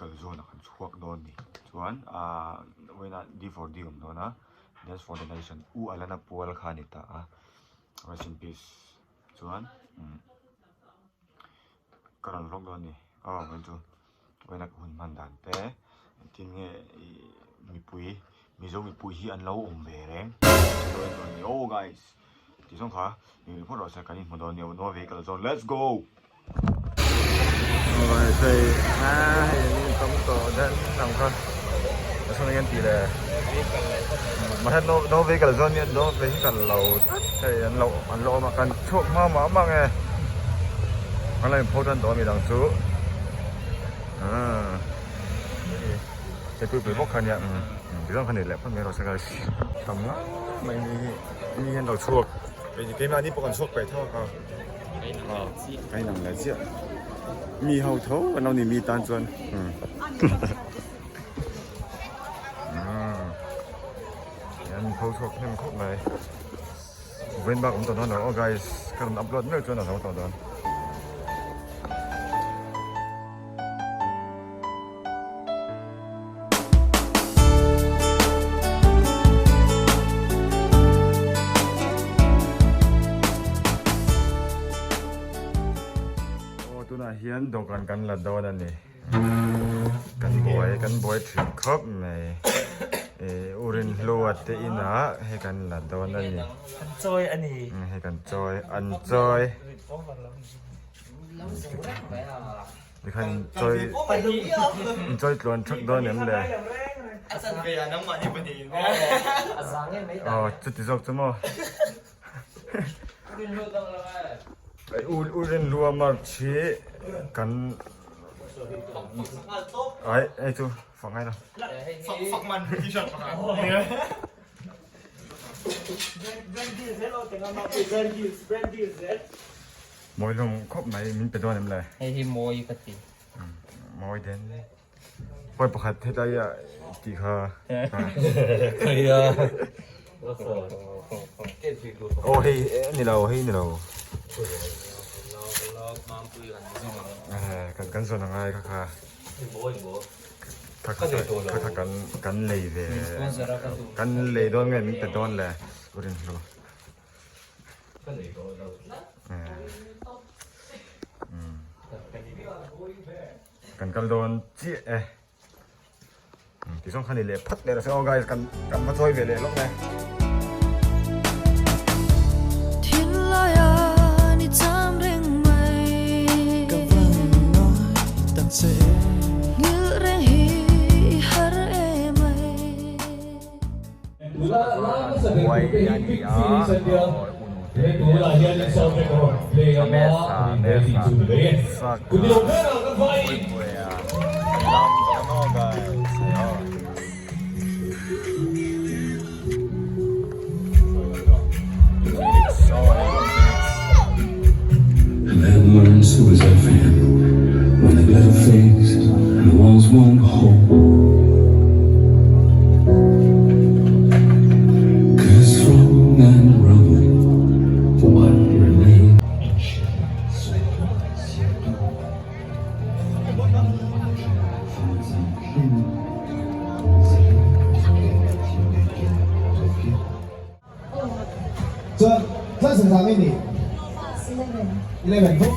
vehicle zone ah kan chhuak dawn a ni chuan ahh vawiinah D for D awm dawn a dance for the nation U Alana pual kha a ni ta a rest in peace chuan umm ka rawn vlog dawn a ni aw vawiin chu vawiina ka hun hman dan te engtin nge ih mipui mizo mipui hi an lo awm ve reng aw guys. Tih zawng kha ni phawt rawh se kan inhmu dawn nia no vehicle zawn let's go. Hei a hei an tam tawh den ang kha a chhung hian tih leh mahse no no vehicle zawn hian no vehicle lo tlat hei an lo an lo awm a kan chhuak hma mah mah nge an lo inpho tan tawh a midang chu aaa hei pui pui bawk kha nia ti zawng kha ni leh phawt mai rawh se guys tam ngang mai ni hi. Mi hian lo chhuak keimahni pawh kan chhuak peih tho a ka inang leh chiah mi ho tho an lo ni mi tan chuan an tho chhuak hnem khawp mai vawiin bak awm tawh dawn lo aw guys ka rawn upload meuh chuan a zo tawh dawn. Aw tunah hian dawhkan kan la dawn a ni kan buai kan buai thin khawp mai eh u Rinhlua te inah hei kan la dawn a ni an chawi a ni hei kan chawi an chawi. Tikhan chawi chawi tluan thak dawn em le? Aw chuti zawk chu maw? U u Rinhlua march hi kan ai hei chu fak ngai lo. Mawi hlawm khawp mai min pe dawn em le? Hei hi mawi ka ti. Mawi den. Pawi pakhat hetlai ah tih kha. Khaia. Aw hei ni lo hei ni lo. Kan kan zawn angai kha kha. Kha kha kha kha kan kan lei ve. Kan lei dawn nge min pe dawn le. Urinhlu. Kan kal dawn chiah e ti zawng kha ni leh phat leh rawh se aw guys kan kan va chawi ve leh lawk e. Buai a ni a Mesa Mesa Saka Puipuia an lam dawn aw guys hei aw. Phoenix aw hei aw Phoenix. Chuan class engzah nge ni? Class 11. 11 bawk.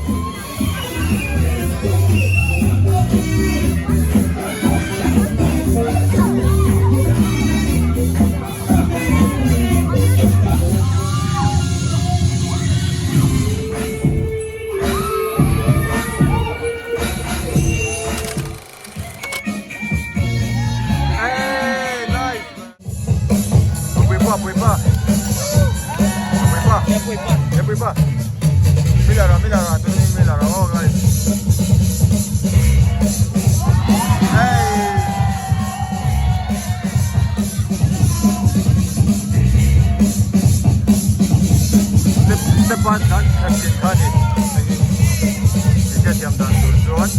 Hey, nice. Pui pa, pui pa. Pui pa. Pui pa. Milara, milara, tu ni milara. Oh, guys. Hey. Step step one dan khat tin kha ni. Hei thiam dan tur chuan.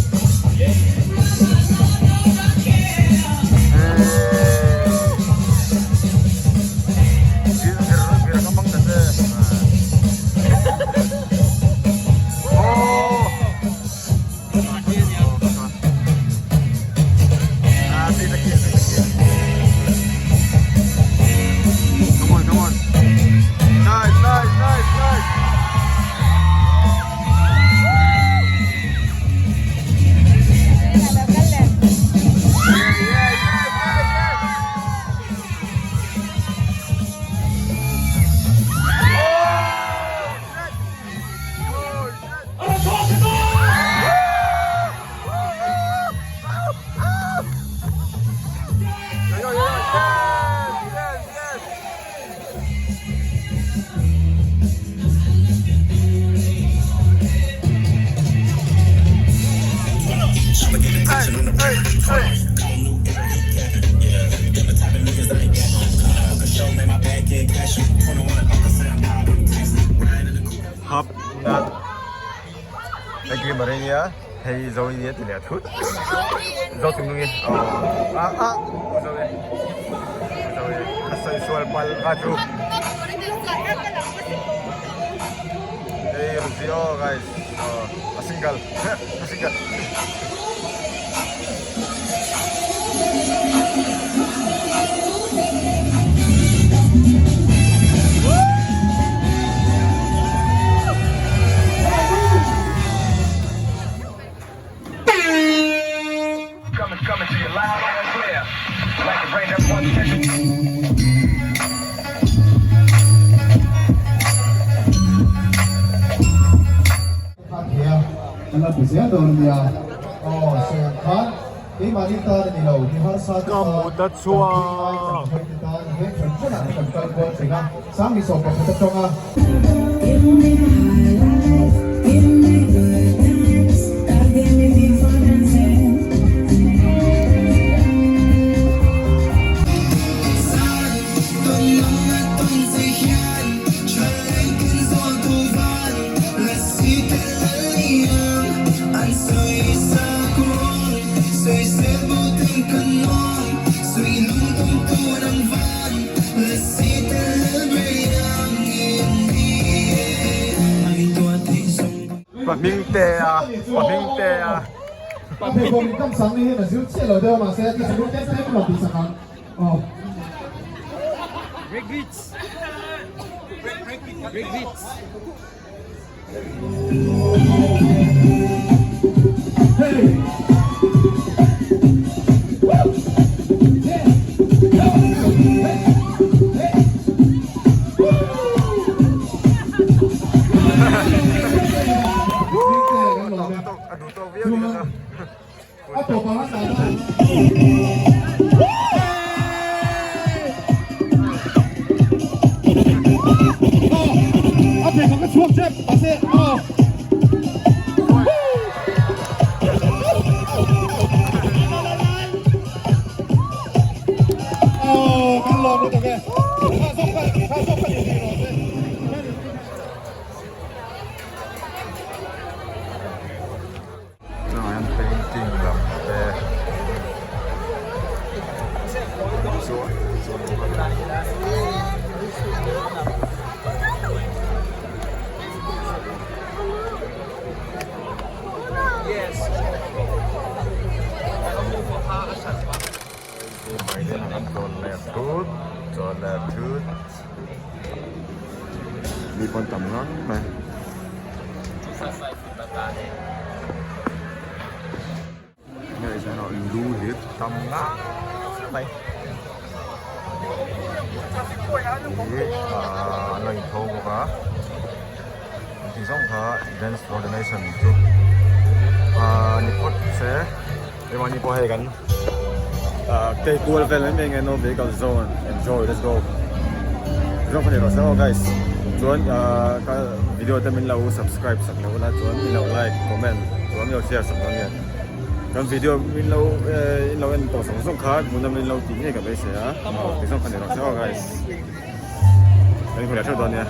Hap nat Thank you Marinia hei zo i nia ti leh thut zo chung nungi a a zo e zo e a sawi sual pal ka chu hei Ruzio guys a single a single. Kha thei a, kan la ti zel dawn ania. Aw, sawi ang khan keimahni tan a ni lo, mi harsa te tan, kan tih ngai kan hawi te tan veng hran hranah te kan kal kual thin a, Sangni 11 atanga. Pahmingtea Pahmingtea Chungah hian painting lam te Mi pawn tam ngang mai. Hei chuan aw lu hi tam ngang mai ih ah an lo intho bawk a engti zawng kha dance coordination chu ah ni phawt se keimahni pawh hei kan ah tei kual vel mai mai nge no vehicle zone enjoy let's go zawng kha ni rawh se aw guys chuan ah ka video te min lo subscribe sak lo la chuan min lo like comment chuan min lo share sak dawn nia kan video min lo eh in lo en tawh zawng zawng kha hmuhnawm min lo tih ngei ka beisei a aw ti zawng kha ni rawh se aw guys kan inhmu leh theuh dawn nia.